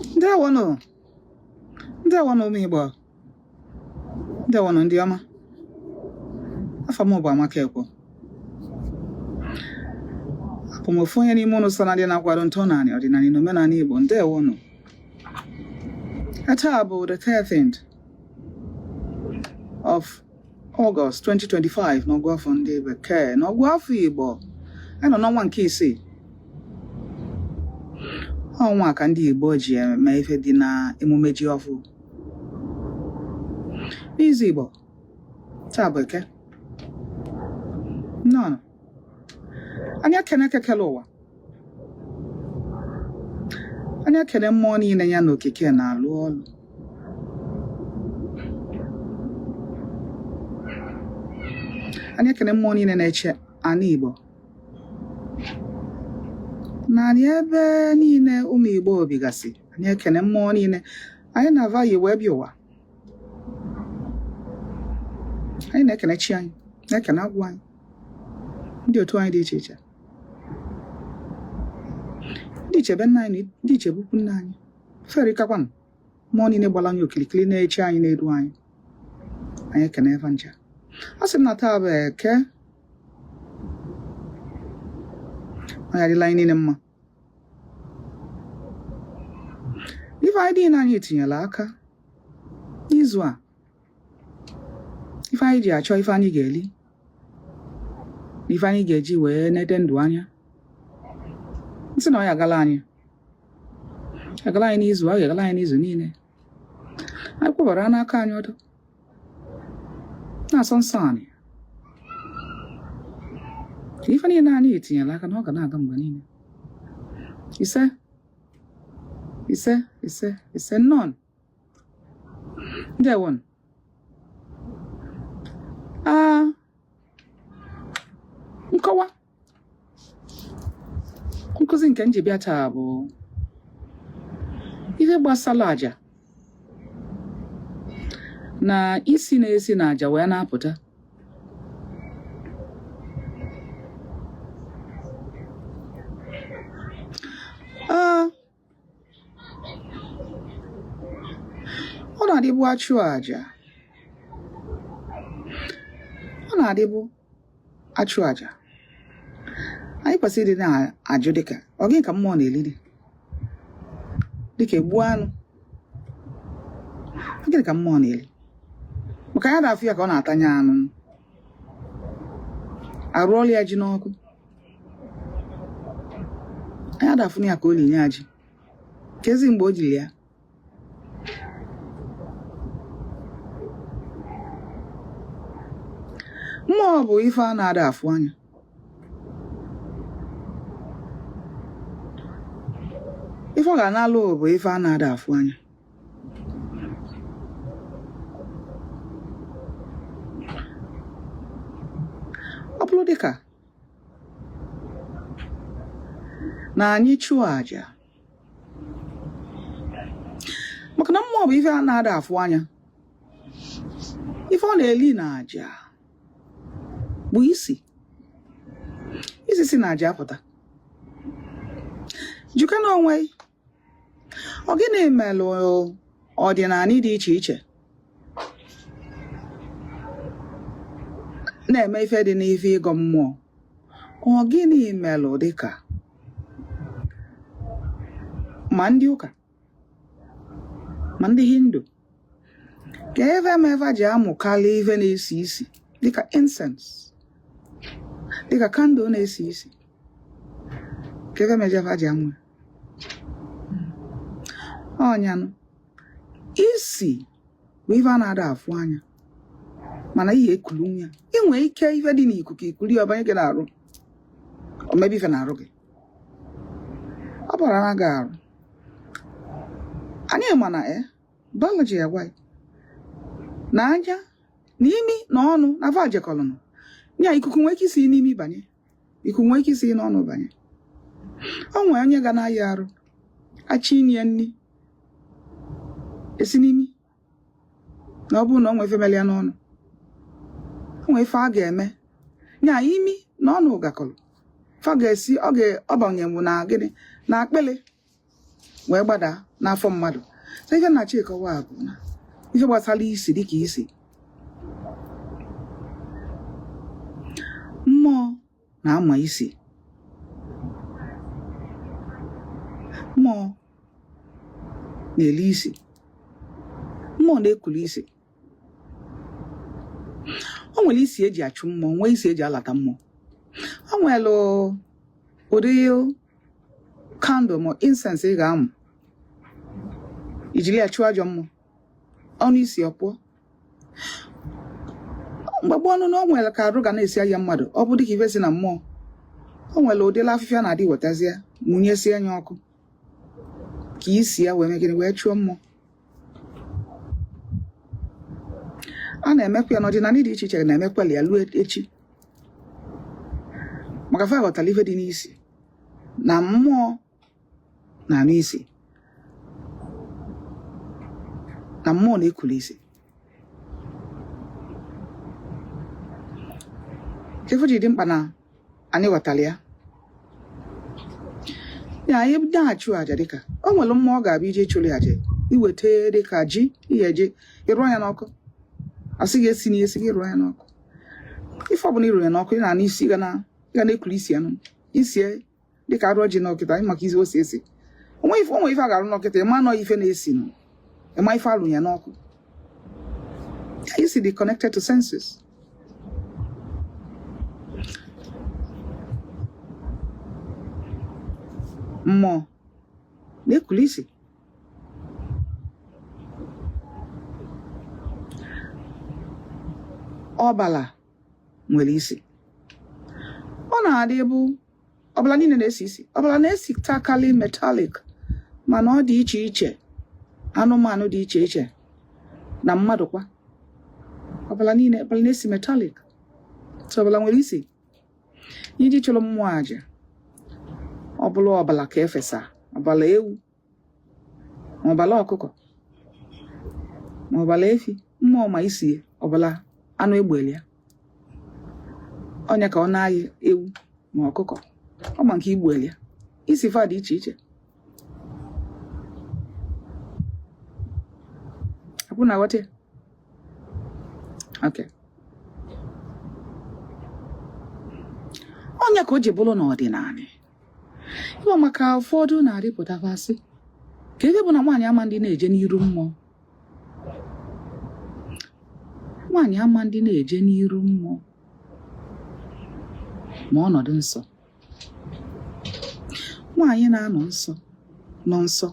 Ndewonụ, ndewonụ ụmụ Igbo, ndewonụ ndị ọma. Afa m bụ Amaka Ekwo. Abụ m ofu onye n'ime ụnụ so na ndị na-akwado ntọnanị ọdịnanị na omenanị Igbo. Ndewonụ. Taa bụ the 13th of August 2025 n'ọgụ afọ ndị bekee n'ọgụ afọ Igbo anyị nọ n'ọnwa nke isii ọnwa ka ndị Igbo ji eme ife dị na emume ji ọfụụ n'izu Igbo taa bụ eke nnọọ anyị ekene eke kele ụwa anyị ekene mmụọ niile ya na okike na-alụ ọlụ anyị ekene mmụọ niile na-eche anị Igbo na anị ebe niile ụmụ Igbo bigasị anyị ekene mmụọ niile anyị na va yi wee bịa ụwa anyị na-ekene chi anyị na-ekene agwụ anyị ndị otu anyị dị iche iche ndị ichie be nna anyị ndị ichie be ikwu nna anyị fa erikakwanụ mmụọ niile gbara anyị okilikili na-eche anyị na-edu anyị anyị ekene fa ncha a sị m na taa bụ eke ọ ya-adịla anyị niile mma ife anyị niile anyị tinyere aka n'izu a ife anyị ji achọ ife anyị ga-eli na ife anyị ga-eji wee nete ndụ anya m sị na ọ ya-agala anyị agala anyị n'izu a ga-agala anyị n'izu niile anyị kwụbara n'aka anyị ọtọ na-asọ nsọ anị ife niile anyị etinyela aka na ọ ga na-aga mgbe niile ise ise ise ise nnọọ ndewonụ aa nkọwa nkụzi nke m ji bịa taa bụ ihe gbasara aja na isi na-esi na aja wee na-apụta ọ na-adịbụ achụ aja ọ na-adịbụ achụ aja anyị kwesịrị ịdị na-ajụ dịka ọ gịnị ka mmụọ na-elili dịka egbuo anụ gịnị ka mmụọ na-eli maka ya na-afụ ya ka ọ na-atanye anụ arụọla ya ji n'ọkụ anyị ada afụ ya ka o linye ya ji kezi mgbe o jiri ya mmụọ bụ ife a na-ada afụ anya ife ọ ga na-alụ bụ ife a na-ada afụ anya ọ bụrụ dịka na anyị chụọ aja maka na mmụọ bụ ife a na-ada afụ anya ife ọ na-eli na aja bụ isi isi si na aja apụta jụkene onwe ọ gịnị melụ ọdịnanị dị iche iche na-eme ife dị n'ife ịgọ mmụọ ọ gịnị melụ dịka ma ndị ụka ma ndị hindu ka ife me fa ji amụkalị ife na-esi isi dịka incense dịka candle na-esi isi ka ife meje fa ji amụ ọnyanụ isi bụ ife a na-ada afụ anya mana ihe ekulu ya ị nwee ike ife dị n'ikuku ikuli ọ banye gị n'arụ o mebe ife n'arụ gị ọ bara na gị arụ anyị ma na e biology agwa na anya na imi na ọnụ na va jekọlụnụ ya ikuku nwee ike isi n'imi banye ikuku nwee ike isi n'ọnụ banye o nwee onye ga na-aya arụ achọ inye nri esi n'imi na ọ bụrụ na o nwee ife mere ya n'ọnụ o nwee ife a ga-eme nya imi na ọnụ gakọrọ fa ga-esi ọ ga-ọbanye bụ na gịnị na akpịlị Wee gbada n'afọ mmadụ. So ife m na-achọ ịkọwa bụ na ife gbasara isi, dịka isi mmụọ na-ama isi, mmụọ na-eli isi, mmụọ na-ekuli isi. O nwere isi eji achụ mmụọ, nwee isi eji alata mmụọ. O nwere ụdị candle ma incense ị ga-amụ ijiri ya chụọ ajọ mmụọ, ọ nụ isi ọ pụọ. Mgbe gboo nụ na o nwere ka arụ ga na-esi aya mmadụ, ọ bụ dịka ife si na mmụọ. O nwere ụdịla afịfịa na-adị wetazie mụnyesie anya ọkụ ka isi ya wee mee gịnị? Wee chụọ mmụọ. A na-emekwa ya n'ọdịnala dị iche iche, na-emekwala ya luo echi, maka fa ghọtara ife dị n'isi, na mmụọ na-anụ isi, na mmụọ na-ekuli isi. Ife ji dị mkpa na anyị ghọtara ya, ya anyị na-achụ àjà, dịka o nwere mmụọ ga-abịa ije chụrụ àjà, iweta dịka ji ihe ji ịrụọ ya n'ọkụ, asị gị esi na esi gị rụọ ya n'ọkụ. Ife ọbụla ịrụrụ ya n'ọkụ, ị na-anụ isi, ị ga na-ekuli isi ya nụ isi, dịka arụọ ji n'ọkịta anyị maka izi ose esi onwe ife, onwe ife a ga-arụ n'ọkịta, ịma nọ ife na-esi nụ, ịma ife alụ ya n'ọkụ. Isi dị connected to senses. Mmụọ na-ekuli isi. Ọbala nwere isi. Ọ na-adị bụ ọbala niile na-esi isi. Ọbala na-esitakali metallic, mana ọ dị iche iche, anụmanụ dị iche iche na mmadụ kwa. Ọbala niile, ọbala na-esi metallic. So ọbala nwere isi. Iji chụrụ mmụọ aja, ọ bụrụ ọbala ka efesa, ọbala ewu ma ọbala ọkụkọ ma ọbala efi, mmụọ ma isi ọbala anụ egbueli ya, onye ka ọ na-ayị ewu ma ọkụkọ, ọ ma nke igbueli ya. Isi fa dị iche iche. Akwụ na aghọta ya? Okay. Onye ka o ji bụrụ n'ọdịnala ịma, maka ụfọdụ na-arịpụtakwasị ka ebe bụ na nwaanyị ama ndị na-eje n'iru mmụọ, nwaanyị ama ndị na-eje n'iru mmụọ ma ọnọdụ nsọ. Nwaanyị na-anọ nsọ, nọ nsọ,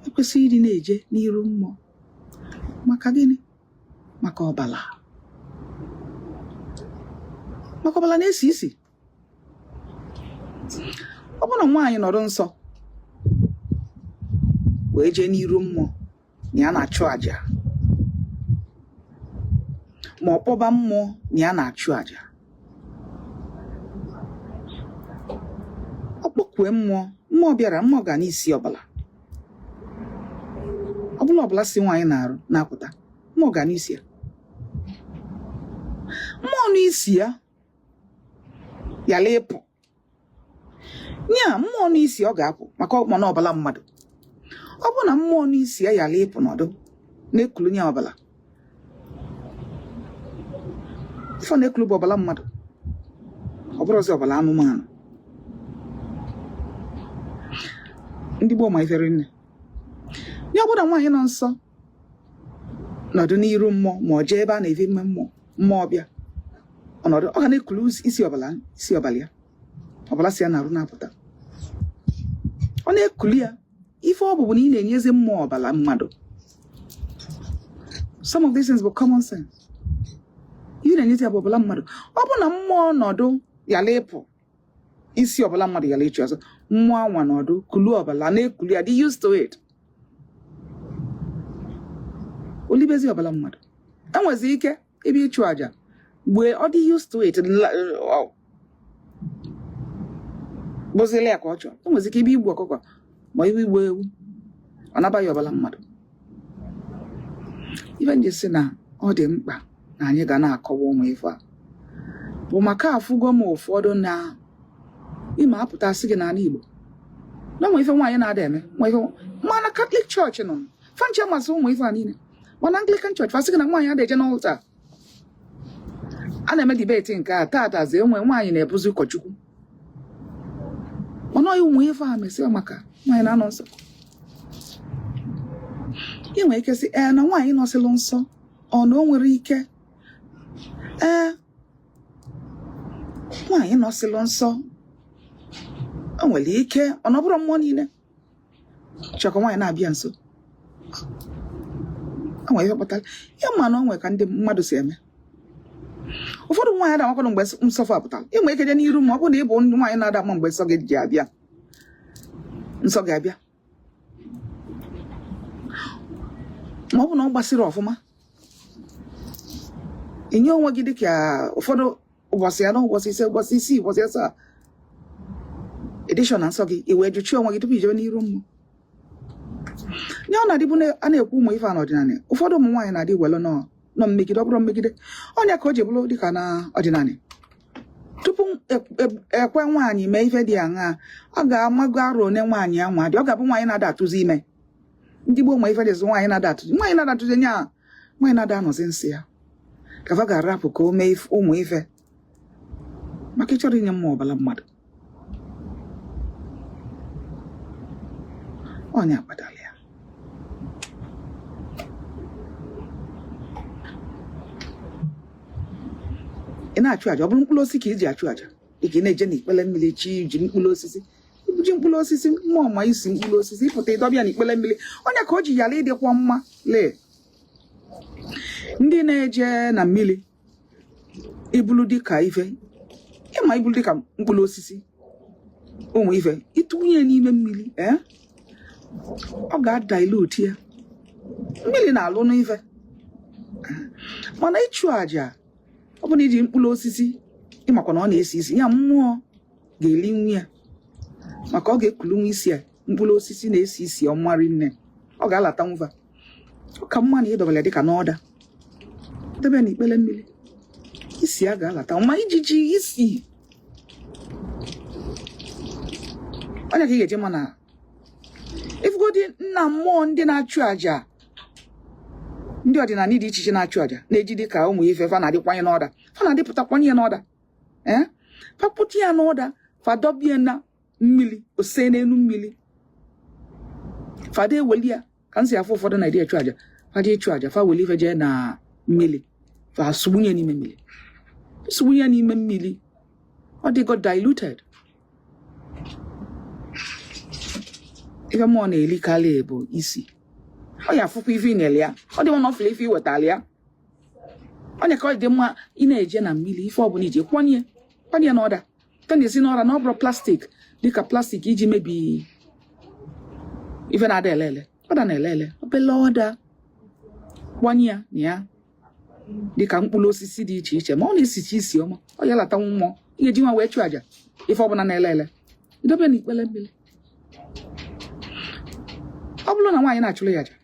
ekwesịghị ịdị na-eje n'iru mmụọ. Maka gịnị? Maka ọbala, maka ọbala na-esi isi. Ọ bụrụ na nwaanyị nọrọ nsọ wee jee n'iru mmụọ na ya na-achụ àjà, ma ọ kpọba mmụọ na ya na-achụ àjà, ọ kpọkue mmụọ, mmụọ bịara, mmụọ ga n'isi ọbala ọbụla, ọbụla si nwaanyị na-arụ na-apụta, mmụọ ga n'isi ya, mmụọ n'isi ya yala ịpụ nya mmụọ n'isi ọ ga-apụ, maka ọkpọ na ọbala mmadụ. Ọ bụ na mmụọ n'isi ya yala ịpụ, nọdụ na-ekulu nya ọbala. Ife ọ na-ekulu bụ ọbala mmadụ, ọ bụrụzi ọbala anụmanụ. Ndị gboo ma ifere nne ya. Ọ bụrụ na nwaanyị nọ nsọ nọdụ n'iru mmụọ, ma ọ jee ebe a na-efe ime mmụọ, mmụọ bịa ọnọdụ, ọ ga na-ekulu isi ọbala, isi ọbala ya, ọbala si ya na-arụ na-apụta, ọ na-ekuli ya. Ife ọ bụbụ na ị na-enyezi mmụọ ọbala mmadụ. Some of these things bụ common sense. Ihe na-enyezi ya bụ ọbala mmadụ. Ọ bụ na mmụọ nọdụ yala ịpụ, isi ọbala mmadụ yala ịchụ ọzọ, mmụọ anwa nọdụ kulu ọbala, na-ekuli ya, dị used to it, olibezi ọbala mmadụ. Enwezi ike ebe ịchụ àjà mgbe ọ dị used to it, bụzila ya ka ọ chọrọ. Enwezi ike ebe igbu ọkụkọ ma ibe igbu ewu, ọ nabaghị ọbala mmadụ. Ife nji sị na ọ dị mkpa na anyị ga na-akọwa ụmụ ife a bụ maka afụgo m ụfọdụ na ịma apụta sị gị n'ala Igbo Na ụmụ ife nwaanyị na-ada eme nwa ife. Mana Catholic Church nọ, fa ncha masị ụmụ ife a niile. Mana Anglican Church, fa sị gị na nwaanyị ada eje n'altar. A na-eme debate nke a taatazi, enwe nwaanyị na-ebuzi ụkọchukwu. Mana ụmụ ife a mesịa maka nwaanyị na-anọ nsọ. Ị nwere ike sị, ee, na nwaanyị nọsịlụ nsọ, ọ na o nwere ike, ee, nwaanyị nọsịlụ nsọ, o nwere ike ọ na ọ bụrụ mmụọ niile chọkọ nwaanyị na-abịa nso. O nwere ihe kpatara ya, ma na o nwere ka ndị mmadụ si eme. Ụfọdụ nwaanyị ada amakwanụ mgbe nsọ fa pụtara. Ị nwere ike je n'iru, ma ọ bụrụ na ị bụ nwaanyị na-ada ama mgbe nsọ gị ji abịa, nsọ gị abịa, ma ọ bụ na ọ gbasiri ọfụma, inye onwe gị dịka ụfọdụ ụbọchị 4, ụbọchị 5, ụbọchị 6, ụbọchị 7, edishọn na nsọ gị, i wee jụchie onwe gị tupu ijebe n'iru mmụọ. Nye ọ na-adịbụ a na-ekwu ụmụ ife a n'ọdịnala, ụfọdụ ụmụ nwaanyị na-adị welu nọ nọ mmegide. Ọ bụrụ mmegide ọnya ka o ji bụrụ dịka na ọdịnala, tupu ekwe nwaanyị mee ife dị aṅaa, ọ ga-amago arụ one nwaanyị anwa dị. Ọ ga-abụ nwaanyị na-ada atụzi ime. Ndị gboo ma ife dịzị, nwaanyị na-ada atụzi, nwaanyị na-ada atụzi nya, nwaanyị na-ada anọzi nsị ya, ka fa ga-arapụ ka o mee ụmụ ife, maka ịchọrọ inye mmụọ ọbara mmadụ. Ọnya kpatara ya. Ị na-achụ àjà, ọ bụrụ mkpụrụ osisi ka iji achụ àjà, dịka ị na-eje n'ikpele mmiri chi ji mkpụrụ osisi, ji mkpụrụ osisi, mmụọ ma isi mkpụrụ osisi, ịpụta ịdọbịa n'ikpele mmiri. Onye ka o ji yara ịdịkwa mma. Lee ndị na-eje na mmiri ibulu dịka ife ịma ibulu dịka mkpụrụ osisi, ụmụ ife ịtụnye n'ime mmiri, ee, ọ ga-adilute ya. Mmiri na-alụ n'ife. Mana ịchụ àjà, ọ bụ na iji mkpụrụ osisi, ịmakwa na ọ na-esi isi ya, mmụọ ga-eli nwa ya, maka ọ ga-ekulu nwa isi ya. Mkpụrụ osisi na-esi isi ọma rinne, ọ ga-alata nwa. Ọ ka mma na ịdọbara ya dịka n'ọda, debe na ikpele mmiri, isi ya ga-alata ma ijiji isi onye ka ị ga-eje. Mana ifugodi nna mmụọ, ndị na-achụ àjà, ndị ọdịnala dị iche iche na-achụ àjà, na-eji dịka ụmụ ife fa na-adịkwanye n'ọda, fa na-adịpụtakwanye n'ọda, ee, fa pụta ya n'ọda, fa dọbie na mmiri, ose n'elu mmiri, fada eweli ya. Ka m si afụ ụfọdụ na-edi achụ àjà, fa jee ịchụ àjà, fa weli ife jee na mmiri, fa sụgbunye n'ime mmiri, sụgbunye n'ime mmiri, ọ dịgo diluted. Ife mmụọ na-elikarị bụ isi. Ọ ya afụkwa ife ị na-ele ya, ọ dị mma na ọ fụrụ ife ị wetara ya. Onye ka ọ dị mma ị na-eje na mmiri, ife ọbụla iji kwanye, kwanye n'ọda ka na-esi n'ọra, na ọ bụrụ plastic, dịka plastic iji mebi ife na-ada ele ele, ọda na-ele ele, obele ọda, kwanye ya na ya, dịka mkpụrụ osisi dị iche iche, ma ọ na-esicha isi ọma, ọ ya latanwu mmụọ. Ị ga-eji nwa wee chụọ àjà ife ọbụla na-ele ele, idobe n'ikpele mmiri. Ọ bụrụ na nwaanyị na-achụrụ ya àjà,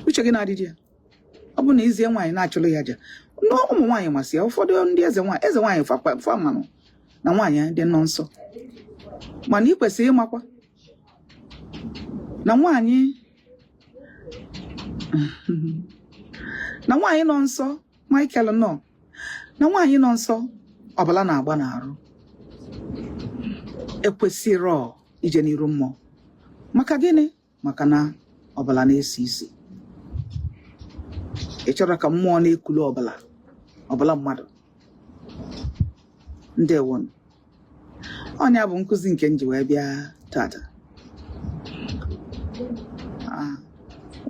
uche gị na-adịdị ya. Ọ bụ na izie nwaanyị na-achụrụ ya àjà na ụmụ nwaanyị masị ya. Ụfọdụ ndị eze nwaanyị, eze nwaanyị famanụ na nwaanyị dị nọ nsọ, mana ị kwesịrị ịmakwa na nwaanyị nọ nsọ, Michael nọ na nwaanyị nọ nsọ, ọbụla na-agba n'arụ, ekwesịrọ ije n'iru mmụọ. Maka gịnị? Maka na ọbala na-esi isi. Ị chọrọ ka mmụọ na-ekulu ọbala, ọbala mmadụ. Ndewonu. Ọnya bụ nkụzi nke m ji wee bịa tata.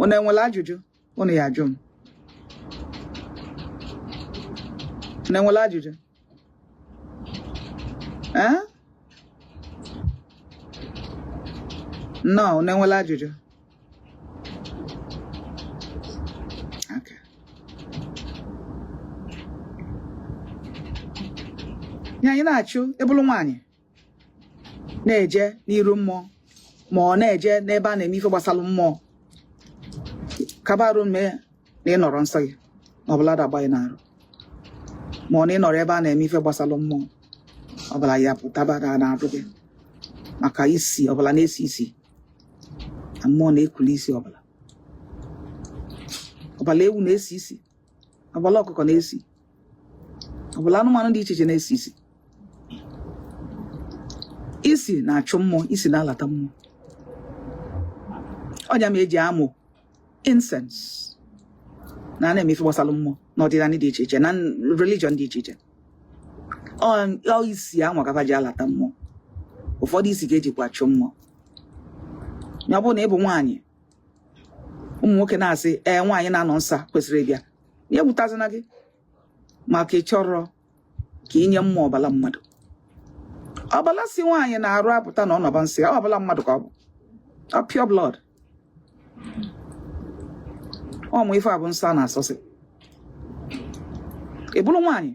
Unu enwere ajụjụ unu ya ajụ m? Unu enwere ajụjụ? Ee, nnọọ. Unu enwere ajụjụ? Okay. Ya anyị na-achụ ebulu nwaanyị na-eje n'iru mmụọ, ma ọ na-eje n'ebe a na-eme ife gbasara mmụọ, kabarụ mee na ị nọrọ nsọ gị, na ọbụla da-agba gị n'arụ, ma ọ na ị nọrọ ebe a na-eme ife gbasara mmụọ, ọbụla ya pụtaba na na-arụ gị. Maka isi ọbala na-esi isi, na mmụọ na-ekuli isi ọbala. Ọbala ewu na-esi isi, ọbala ọkụkọ na-esi, ọbala anụmanụ dị iche iche na-esi isi. Isi na-achụ mmụọ, isi na-alata mmụọ. Ọ nya ma eji amụ incense na na-eme ife gbasara mmụọ na ọdịnala dị iche iche na religion dị iche iche. Ọ isi anwa ka fa ji alata mmụọ. Ụfọdụ isi ka ejikwa achụ mmụọ. Ya ọ bụrụ na ị bụ nwaanyị, ụmụ nwoke na-asị ee, nwaanyị na-anọ nsọ kwesịrị ịbịa, ya ewutazina gị maka ị chọrọ ka inye mmụọ ọbala mmadụ. Ọbala si nwaanyị na-arụ apụta na ọ nọba nsọ ya, ọbala mmadụ ka ọ bụ, ọ pure blood. Ọ mụ ife a bụ nsọ a na-asọsị. Ị bụrụ nwaanyị,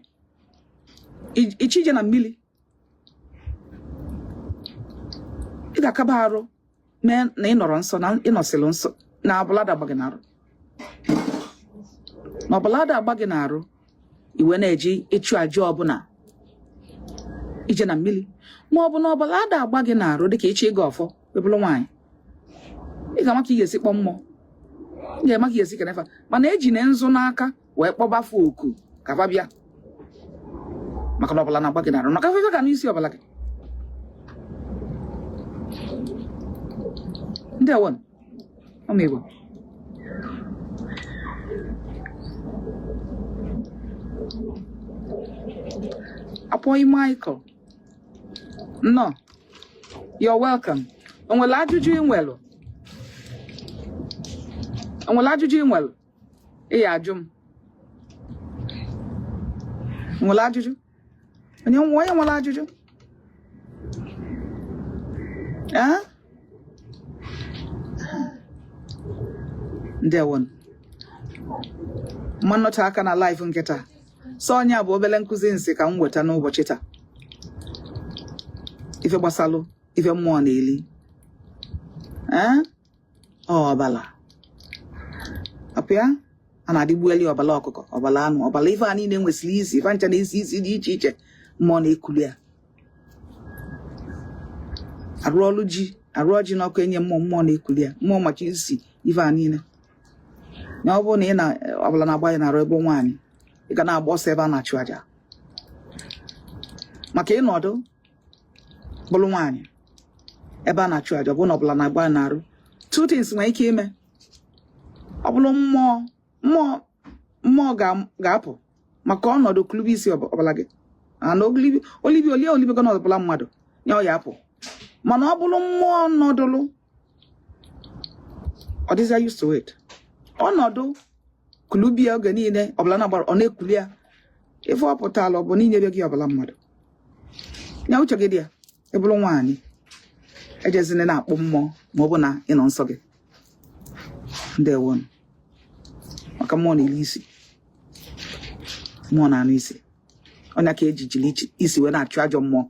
ị chọ ije na mmiri, ị ga-akaba arụ mee na ị nọrọ nsọ, na ị nọsịrị nsọ, na ọbala ada agba gị n'arụ, na ọbala ada agba gị n'arụ, i wee na-eji ịchụ aja ọbụla ije na mmiri, ma ọ bụ na ọbala ada agba gị n'arụ dịka ịchọ ịgọ ọfọ. Ị bụrụ nwaanyị, ị ga-ama ka ị ga-esi kpọọ mmụọ, ị ga-ama ka ị ga-esi kene fa, mana ejina nzu n'aka wee kpọba fa oku ka fa bịa, maka na ọbala na-agba gị n'arụ, maka fa ga n'isi ọbala gị. Ndewo ụmụ Igbo. Apoi Michael, nnọọ, you're welcome. O nwere ajụjụ ị nwere? O nwere ajụjụ ị nwere ị ya ajụ m? Nwere ajụjụ? Onye onye nwere ajụjụ? Ee, ndewo. Mma nnọcha aka na live nke taa. So ọ nya bụ obele nkụzi m sị ka m weta n'ụbọchị taa, ife gbasalụ ife mmụọ na-eli. Ee, ọbala apịa a na-adịgbueli ọbala ọkụkọ, ọbala anụ, ọbala ife a niile nwesịrị isi, ife ncha na-esi isi dị iche iche, mmụọ na-ekuli ya. Arụ ọlụ ji, arụ ọjị n'ọkụ enye mmụọ, mmụọ na-ekuli ya. Mmụọ macha isi ife a niile. Na ọ bụrụ na ị na ọbala na-agba ya n'arụ ebe nwaanyị, ị ga na-agba ọsọ ebe a na-achụ aja, maka ịnọdụ bụrụ nwaanyị ebe a na-achụ aja, ọ bụrụ na ọbala na-agba n'arụ, two things nwere ike ime. Ọ bụrụ mmụọ, mmụọ ga-apụ maka ọnọdụ klubi isi ọbala gị ana olibi olie olibigo na ọbala mmadụ ya, ọ ya apụ. Mana ọ bụrụ mmụọ nọdụlụ, ọ dịzia used to it, ọnọdụ kulubi ya oge niile ọbala na-agbara, ọ na-ekuli ya. Ife ọ pụtala ọ bụ na inyebe gị ọbala mmadụ ya. Uche gị dị ya. Ị bụrụ nwaanyị, ejezina na-akpọ mmụọ ma ọ bụ na ị nọ nsọ gị. Ndewo. Maka mmụọ na-eli isi, mmụọ na-anụ isi. Ọ nya ka eji jiri isi wee na-achụ ajọ mmụọ,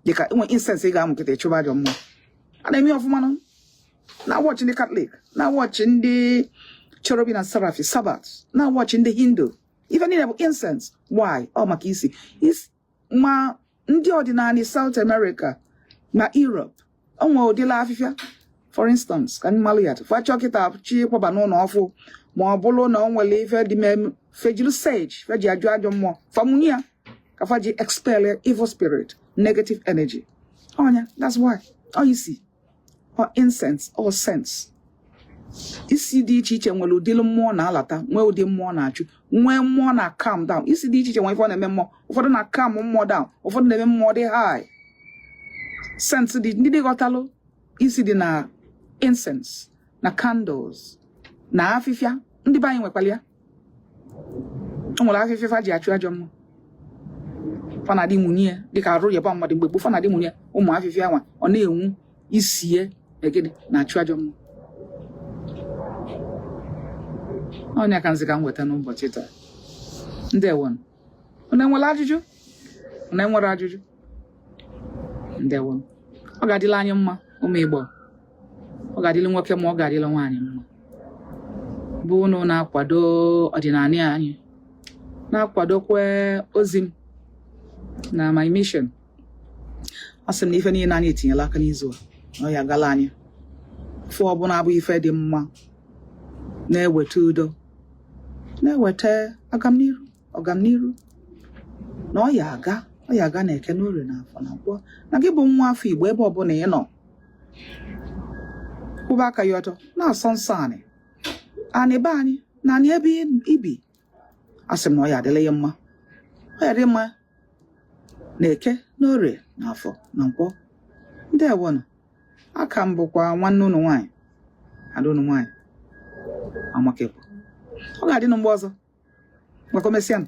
dịka enwe incense ị ga-amụ kịta ịchụba ajọ mmụọ. A na-eme ọfụma na watch ndị Catholic, na watch ndị Cherubim na Seraphim Sabbath, na watch ndị Hindu. Ife niile bụ incense. Why? Ọ maka isi isi. Ma ndị ọdịnala South America na Europe, o nwere ụdịla afịfịa. For instance, ka mmalụ ya, fa chọọ kịta chi ịkwaba n'ụlọ ọfụ, ma ọ bụrụ na o nwere ife dị mem, fe jiri sage fe ji ajụ ajọ mmụọ, famunye ya ka fa ji expel evil spirit, negative energy. Ọ nya, that's why ọ isi, ọ incense or sense. Isi dị iche iche nwere ụdịrị mmụọ na-alata, nwee ụdị mmụọ na-achụ, nwee mmụọ na calm down. Isi dị iche iche nwee ife ọ na-eme mmụọ. Ụfọdụ na calm mmụọ down, ụfọdụ na-eme mmụọ dị high. Sense dị ndị dị ghọtalụ isi dị na incense na candles na afịfịa. Ndị be anyị nwekwara ya. O nwere afịfịa fa ji achụ ajọ mmụọ, fa na-adị munye dịka arụ yaba mmadụ mgbe gboo, fa na-adị munye ụmụ afịfịa nwa, ọ na-enwu isie egede na-achụ ajọ mmụọ. Ọ nya ka m sị ka m weta n'ụbọchị taa. Ndewo. Unu enwere ajụjụ? Unu enwere ajụjụ? Ndewo. Ọ ga-adịla anyị mma, ụmụ Igbo. Ọ ga-adịla nwoke ma ọ ga-adịla nwaanyị mma, bụ unu na-akwado ọdịnala anyị, na-akwadokwa ozi m na my mission. Asị m na ife niile anyị etinyela aka n'izu a, na ọ ya gala anyị. Ife ọbụla abụ ife dị mma na-eweta udo, na-eweta agamniru, ọgamniru, na ọ ya aga, ọ ya aga na Eke, na Orie, na Afọ na Nkwọ. Na gị bụ nwa afọ Igbo, ebe ọbụla ị nọ, kwụba aka ya ọtọ, na-asọ nsọ anị, anị be anyị na anị ebe ibi. Asị m na ọ ya adịla ya mma, ọ ya dị mma na Eke, na Orie, na Afọ na Nkwọ. Ndewonụ. Aka m bụkwa nwanne unu nwaanyị, ada unu nwaanyị, Amakekwu. Ọ ga-adị na mgbe ọzọ. Gbakọmesịanụ.